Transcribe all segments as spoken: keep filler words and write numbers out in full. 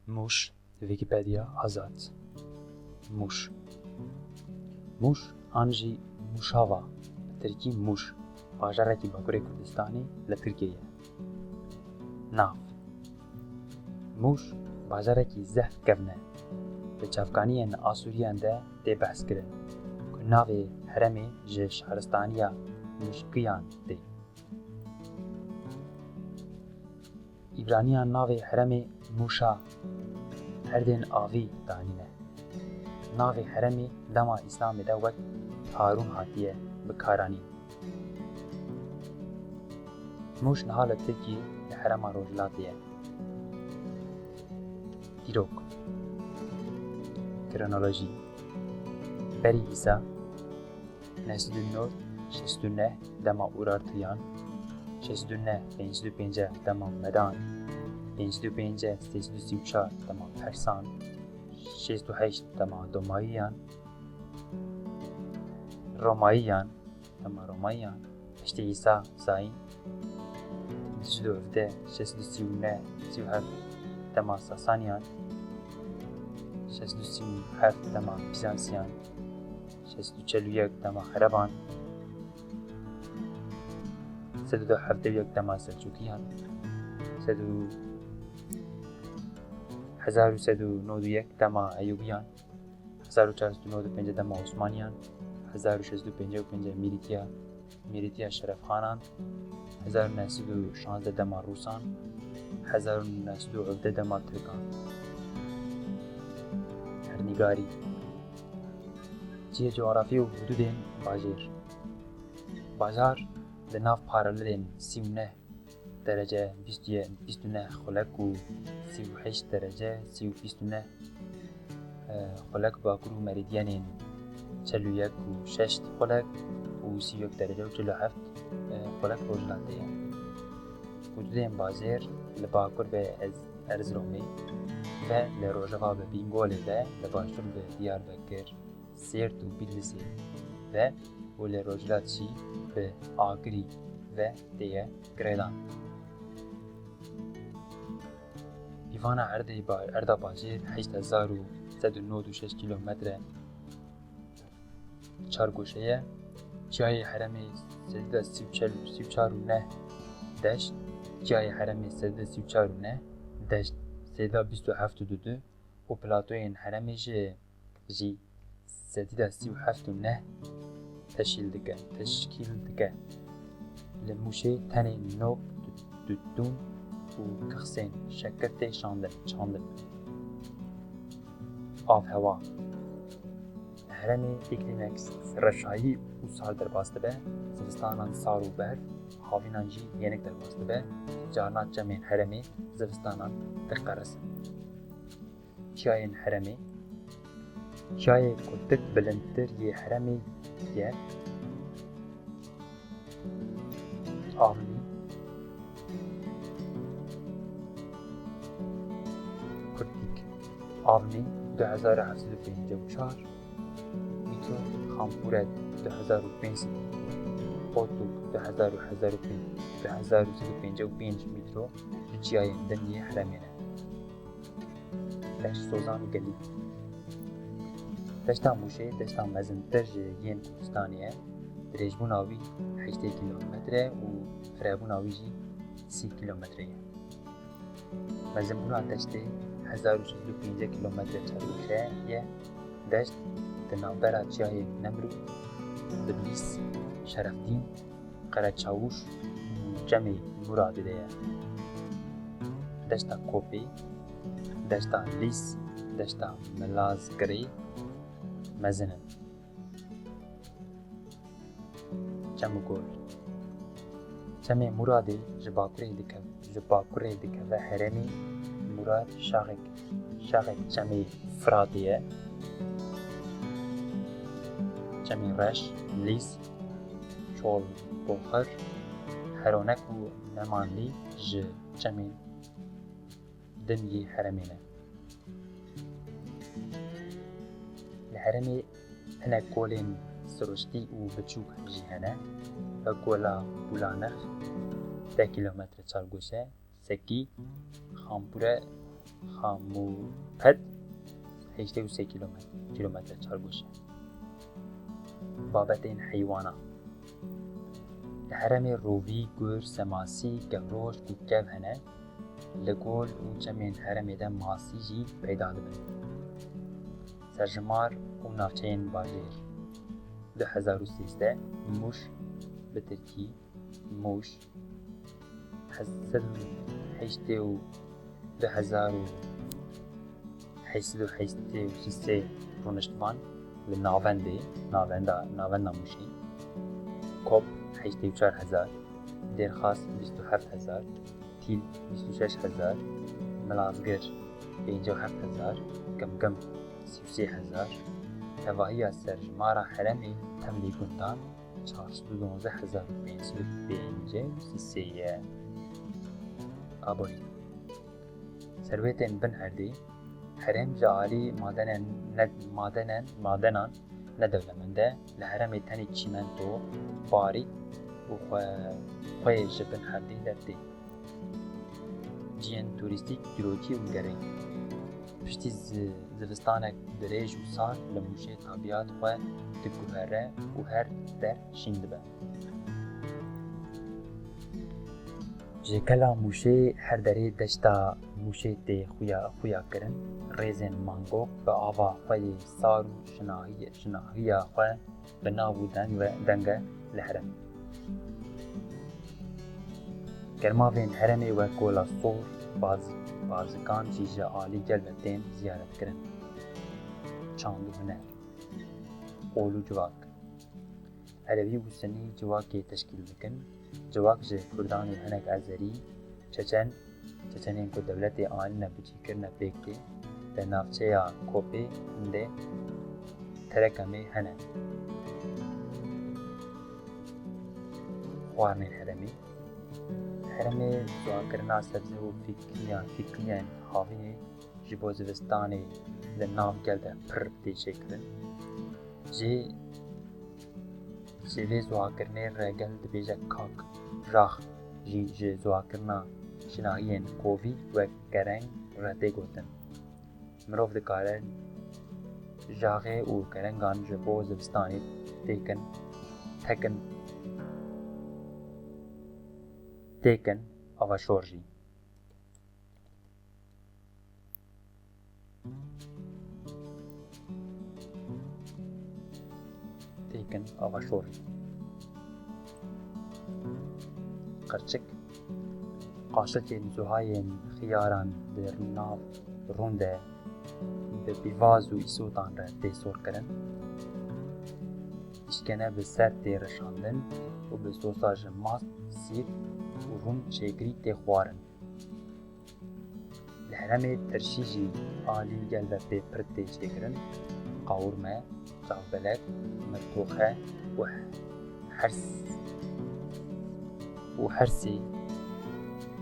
Mûş, Wikipedia, azad. Mûş. Mûş an jî Mûşava, bi tirkî Mûş, bajarekî Bakurê Kurdistanê li Tirkiyeyê ye. Nav. Mûş bajarekî zehf kevn e. Di çavkaniyên Asûriyan de tê behskirin ku navê herêmê ji şaristaniya Mûşkiyan tê. Îbraniyan navê herêmê Mûşa, erdên avî, danîne. Navê herêmê dema Îslamê de wek Harûn hatiye bikaranîn. Mûş niha li Tirkiyê li herêma Rojhilatê ye. Dîrok. Kronolojî. Berî Îsa, neh sed û nod, şêst û neh dema Urartiyan, şêst û neh, pênc sed û pêncî dema Medan, pênc sed û pêncî, sê sed û sî û çar dema Persan, şêst û heşt dema Domayiyan, Romayiyan, dema Romayiyan, piştî Îsa zayîn, du sed û hevdeh, şeş sed û sî û neh, sî û heft dema Sasaniyan, şeş sed û sî û heft dema Bîzansiyan, şeş sed û çel û yek dema Ereban, sed û hevdeh û yek dema Selçûkiyan, sed û, hezar û sed û nod û yek dema Eyûbiyan, hezar û çar sed û nod û pênc dema Osmaniyan, hezar û şeş sed û pêncî û pênc Mîrîtiya, Mîrîtiya Şerefxanan, hezar û neh sed û şazdeh dema Rûsan, hezar û neh sed û hevdeh dema Tirkan. Hernîgarî. Cihê cografî û hudûdên bajêr. Bajar di nav paralelên sî û neh derece, bîst û yek, bîst û neh xulek û sî û heşt derece, sî û bîst û neh, e, xulek bakur û merîdyenên çel û yek û şeş xulek û sî û yek derece û çil û heft, e, xulek rojhilatê ye. Hudûdên bajêr li bakur bi Ez-, Erziromê ve, li rojeva bi Bîngolê ve, li başûr bi Diyarbekir, Sêrt û Bîdlisê ve û li rojhilat jî bi Agirî ve tê ye girêdan. Pîvana erdê ba-, erda bajêr heşt hezar û sed û nod û şeş kîlometre çargoşe ye. Çiyayê herêmê sêdî de sî û çar û, sî û çar û neh deşt, çiyayê herêmê sêdî de sî û çar û neh deşt, sêdî de bîst û heft û du û platoyên herêmê jî jî sêdî de sî û heft û neh teşîl dike, teşkîl dike. Li Mûşê tenê nok, tu-, tutûn û kixsên şekir tê şandin, çandin. Avhewa. Herêmê îklîmek reşayî û sar derbas dibe, zivistanan sar û berf, havînan jî yenik derbas dibe, carna çemên herêmê zivistanan diqerisin. Çiyayên herêmê. Çiyayê ku tik bilindtir yê herêmê ye Avnî, Kurtîk. Avnî du hezar û heft sed û pêncî û çar mîtro, Xampûre du hezar û pênc sed mîtro, Qotuk du hezar û hezar û pênc, du hezar û sed û pêncî û pênc mîtro, di çiyayên din yê herêmê ne. Deşt Sozan û Gelî. Deşta Mûşê deşta mezintir ji yên Kurdistanê ye. Dirêjbûna wî heştê kîlometre û firebûna wî jî sî kîlometre ye. Mezinbûna deştê hezar û şeş sed û pêncî kîlometre çargoşe ye. Deşt di navbera çiyayên Nemrûd, Biblîs, Şerefdîn, Qereçawûş û çemê Mûradê de ye. Deşta Kopê, deşta Lîs, deşta Milazgirê mezin in. Çemûgor. Çemê Mûradê ji bakurê dike-, ji bakurê dikeve herêmê Mûrad şaxek, şaxek çemê Firatê ye. Çemê Reş, Lîs, Çolboxir, Heronek û Nemanlî ji çemên din yê herêmê ne. Li herêmê hinek kolên siruştî û biçûk jî hene, wek kola Pûlanix, deh kîlometre çargoşe, Sekî, Xampûre, Xamûpet heştê û sê kîlometre, kîlometre çargoş e. Babetên heywanan. Li herêmê rovî, gur, semasî, kevroş û kev hene. Li gol û çemên herêmê de masî jî peyda dibin. Serjimar û navçeyên bajêr. Du hezar û sêzdeh, Mûş, bi tirkî Muş, sed û heştê û du hezar û heşt sed û heştê û sê rûniştvan li navendê, navenda, navenda Mûşê, Kop heştê û çar hezar, Dêrxas bîst û heft hezar, Tîl bîst û şeş hezar, Milazgir pêncî û heft hezar, Gimgim sî û sê hezar, tevahiya serjimara herêmê tevlî gundan çar sed û duwazdeh hezar û pênc sed û pêncî û sê ye. Abonî. Serwetên bin erdê, herêm ji alî madenen ne, madenen, madenan ne dewlemend e, li herêmê tenê çîmento, barît û xwe, xweyê ji bin erdê dertê. Cihên turîstîk dîrokî û gerê. Piştî zi-, zivistanek dirêj û sar li Mûşê tabîat xwe diguhere û her der şîn dibe. Ji Kela Mûşê her derê deşta Mûşê tê xuya, xuya kirin, rêzên mangok bi ava xwe yê sar û şinahiye, şinahiya xwe bi nav û deng ve deng e li herêmê. Kermavên herêmê wek Gola Sor, Baz-, Barzikan jî ji alî gel ve tên ziyaretkirin. Çand û huner, qol û civak. Elewî û Sinî civakê teşkîl dikin. Civak ji Kurdan û hinek Ezerî, Çeçen, Çeçenên ku dewletê anîne biçîkirine pêk tê, li navçeya Kopê, Hindê, Terekamê hene. Xwarinên herêmê. Herêmê zuakirina sebze û fîkiyan, fîkiyên havînê ji bo zivistanê di nav gel de pir tê çêkirin. Jê, ji vê zuakirinê re gel dibêje kak, rax jî ji zuakirina şinahiyên kovî wek kereng re tê gotin. Mirov dikare jaxê û kerengan ji bo zivistanê têkin, tekin, têkin avaşor jî. Têkin avaşorî. Qirçik. Qaşikên zuhayên xiyaran di nav rûn de bi pîvaz û îsotan re tê sorkirin. Îşkene bi ser tê reşandin û bi sosa ji mast, sîr û rûn çêkirî tê xwarin. Li herêmê tirşî jî alî gel ve pê pir tê çêkirin, qawirme, çavbelek, mirtoxe û hers-, û hersî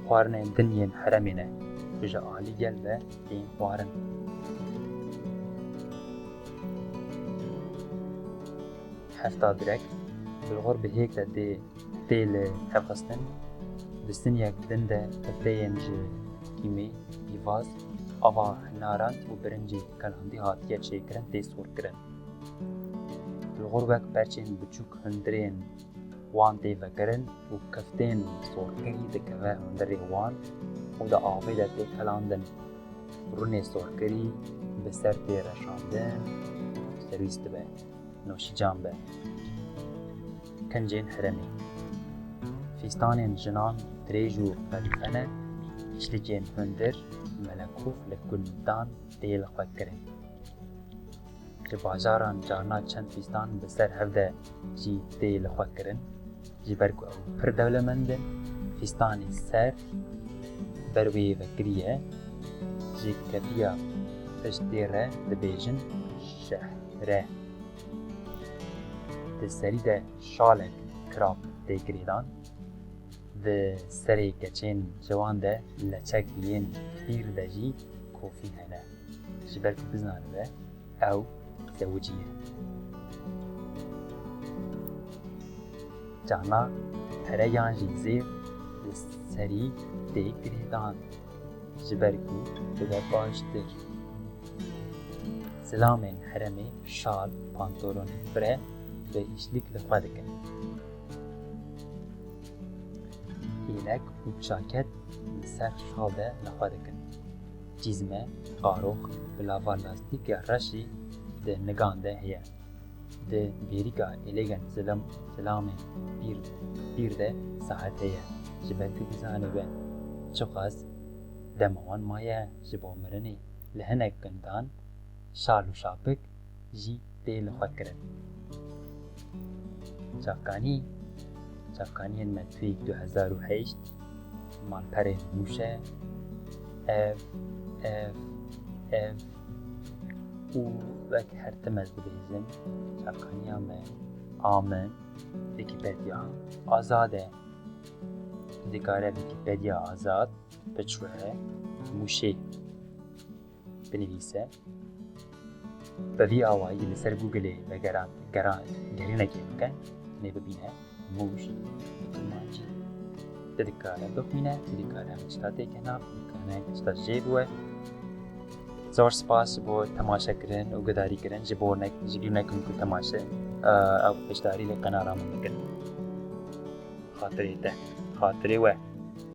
xwarinên din yên herêmê ne ku ji alî gel ve tên xwarin. Hefta direk, bilxor bi hêk de dê tê li hevxistin, di siniyek din de tifleyên ji kîmê, pîvaz, ava hinaran û birincê kelandî hatiye çêkirin tê sorkirin. Li xwe wek perçên biçûk hundirên wan tê vekirin û kiftên sorkirî dikeve hundirê wan û di avê de tê kelandin. Rûnê sorkirî bi ser tê reşandin, serwîs dibe. Noşîcan be. Kincên herêmê. Fîstanên jinan dirêj û qedife ne, kişlikên hundir, melekûf li gundan tê li xwe kirin. Ji bajaran carna çend fîstan bi ser hev de jî tê li xwe kirin. Ji ber ku ew pir dewlemend in, fîstanê ser ber wê vekirî ye. Ji kefiya piştê re dibêjin şehre. Di serî de şalek kirab tê girêdan. Di serê keçên ciwan de leçek yên pîr de jî kofî hene. Ji ber ku bizanibe ew zewicî ye. Carna pere yan jî zêr li serî tê girêdan. ji ber ku dibe baştir. Zilamên herêmê şal, pantolonê fire bi îşlik li xwe dikin. Hîlek û çaket li ser şal de li xwe dikin. Cîzme, qarox, bi lava lastîkê reşî di nigan de heye. Di bêrîka êlêgên zilam, zilamên pîr, pîr de saet heye. Ji ber ku bizanibe çiqas dema wan maye ji bo mirinê. Li hinek gundan şal û şapik jî tê li xwe kirin. Çavkanî, çavkaniyên me tuyîk du hezar û heşt, malperên Mûşe, ev, ev, ev û wek her tim ez dibêjim, çavkaniya me a min, Wîkîpediya azad e. Tu dikare Wîkîpediya azad biçûe Mûşê binivîse. Bi vî awayî li ser Googleê vegeran, geran, gerînekê bike, nê bibîne, Mûş, bi kurmancî. Tu dikare bixwîne, tu dikare tişta têkena, tu dikare tişta jê bûe. Zor spas ji bo temaşekirin û guhdarîkirin, ji bo nek, ji bîr nekin ku temaşe, e, ew beşdarî li qenala min bikin. Xatirê te, xatirê we.